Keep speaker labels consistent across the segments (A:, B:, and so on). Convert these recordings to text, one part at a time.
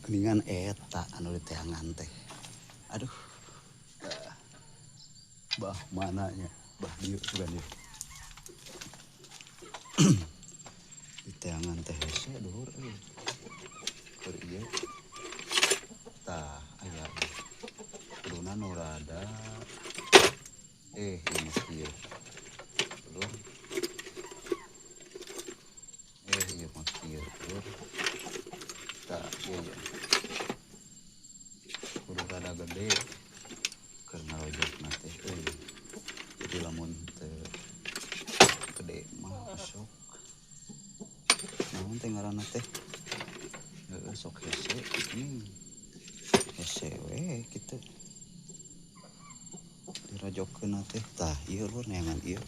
A: Geningan eta anu diteangan teh. Aduh. Bah mananya? Bah dieu sugan dieu. Diteangan teh hese dulur euy. Keur ieu. Tah aya. Kuduna nu rada ieu mah kieu. Dulur. Ieu mah kieu dulur. Tah ieu ya. Kudu rada gede keur ngarojokna teh euy. Jadi lamun teu gede mah sok naon teh ngaranna teh? Heeh, sok hese geuning. Hese we kitu. Dirojokkeun teh. Tah ieu lur neangan ieu.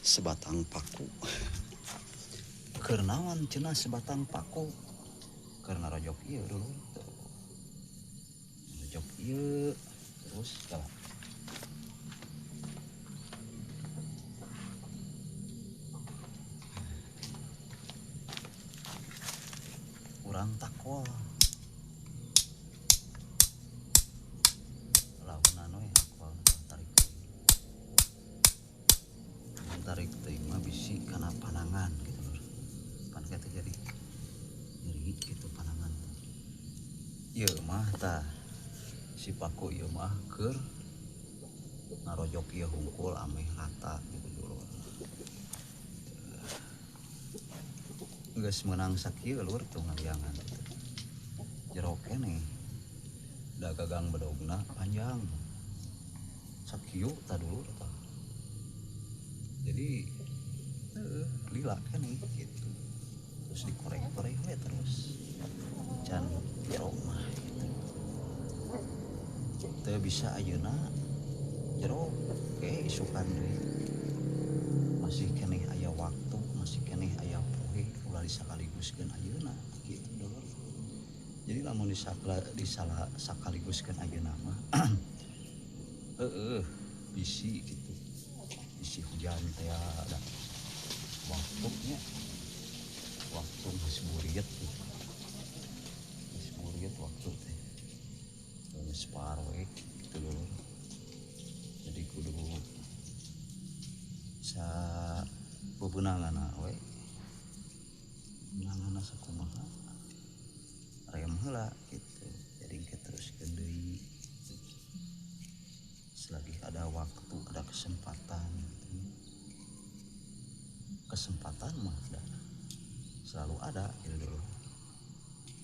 A: Sebatang paku. Keur naon cenah sebatang paku? Keur ngarojok ieu dulur. Ngarojok ieu terus tah. Urang takol. Launan we akol tarik. Tarik teuing mah bisi kana panangan gitu lur. Pan kitu jadi nyeri gitu panangan. Ieu mah tah si paku ieu mah keur ngarojok ieu hungkul ameh rata gitu dulur. Geus meunang sakieu lur tuh ngaliangan gitu. Jero keneh. Da gagang bedogna panjang. Sakieu tah dulur tah. Jadi lila keneh gitu. Terus dikorek-korek we terus. Can jero mah gitu. Teu bisa ayeuna jero ke isukan deui. Masih keneh aya waktu, masih keneh aya poe ulah disakaliguskeun ayeuna gitu dulur. Jadi lamun disala sakaliguskeun ayeuna mah heeh bisi gitu. Bisi hujan teh ada waktunya. Waktu geus buriet gitu. Geus buriet waktu teh. Geus parwe gitu dulur. Jadi kudu sa bebenanganna we. Bebenanganna sakumaha rem heula gitu. Jadi engke teruskeun deui gitu. Selagi ada waktu, ada kesempatan gitu. Kesempatan mah ada. Selalu ada gitu dulu.